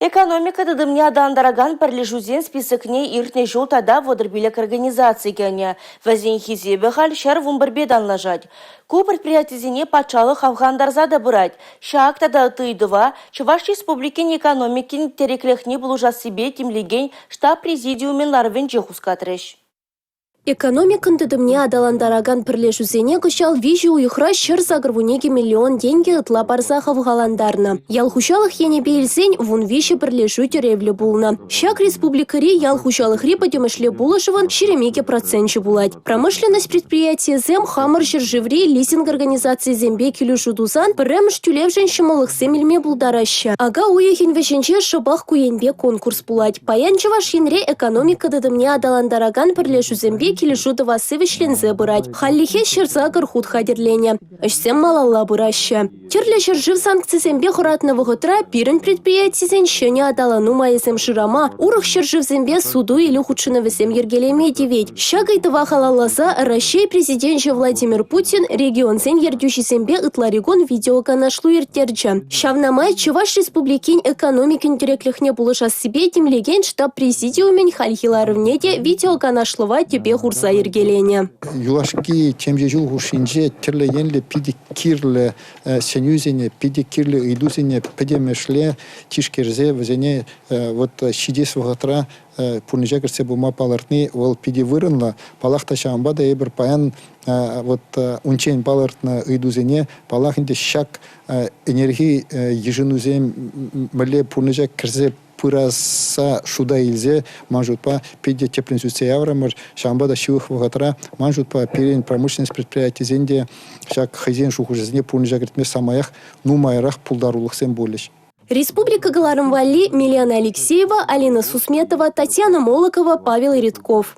Экономика тытӑмне аталантаракан пӗрлешӳсен списокне иртнӗ ҫул тата 35 организаци кӗнӗ. Вӗсен хисепӗ халь 111-пе танлашать. Ку предприятисене патшалӑх хавхалантарса та пырать. Ҫак тата ытти ыйтӑва Чӑваш Республикин экономикин тӗреклӗхне пулӑшассипе тимлекен штаб президиумӗн ларӑвӗнче хускатрӗҫ. Экономикӑн тытӑмне аталантаракан пӗрлешӳсене кӑҫал 3 уйӑхра 182 миллион тенкӗ ытла парса хавхалантарнӑ. Ял хуҫалӑх енӗпе илсен 13 пӗрлешӳ тӗревлӗ пулнӑ. Ҫак республикӑри ял хуҫалӑхри пӗтӗмӗшле пулӑшӑвӑн 22 проценчӗ пулать. Промышленность предприятийӗсем хамӑр ҫӗршыври лизинг организацийӗсемпе килӗшӳ тусан пӗрремӗш тӳлевшӗн ҫӑмӑллӑхсем илме пултараҫҫӗ. Ака уйӑхӗн вӗҫӗнче шӑпах ку енпе конкурс пулать. Паян Чӑваш Енре экономика тытӑмне аталантаракан пӗрлешӳсемпе килӗшӳ тӑвасси вӗҫленсе пырать. Хальлӗхе 108 хут хатӗрленӗ. Ӗҫсем малалла пыраҫҫӗ. Тӗрлӗ ҫӗршыв санкцисемпе хӑратнӑ вӑхӑтра пирӗн предприятисен ҫӗнӗ аталану майӗсем шырама, урӑх ҫӗршывсемпе суту-илӳ хутшӑнӑвӗсем йӗркелеме тивет. Ҫак ыйтӑва халалласа Раҫҫей Президенчӗ Владимир Путин регионсен ертӳҫисемпе ытларикун видеоканашлу ирттерчӗ. Ҫавна май Чӑваш Республикин экономикин тӗреклӗхне пулӑшассипе тимлекен штаб президиумӗн хальхи ларӑвне те видеоканашлӑва тӗпе хурса йӗркеленӗ. Юлашки темиҫе ҫул хушшинче тӗрлӗ енлӗ питӗ кирлӗ сӗнӳсене, питӗ кирлӗ ыйтусене пӗтӗмӗшле тишкерсе вӗсене вот ҫитес вӑхӑтра пурнӑҫа кӗртсе пыма палӑртни вӑл питӗ вырӑнлӑ. Паллах та ҫавӑнпа та эпир паян вот унччен палӑртнӑ ыйтусене паллах ӗнтӗ ҫак ӗнерхи йышӑнусем мӗнле пурнӑҫа кӗрсе пырасса шута илсе ман шутпа питӗ тӗплӗн сӳтсе яврӑмӑр. Ҫавӑнпа та ҫывӑх вӑхӑтра ман шутпа пирӗн промышленность предприятийӗсен те ҫак хӑйсен шухӑшӗсене пурнӑҫа кӗртме самаях нумайрах пултарулӑхсем пулӗҫ. Республика кӑларӑм валли Милена Алексеева, Алина Сусметова, Татьяна Молокова, Павел Редков.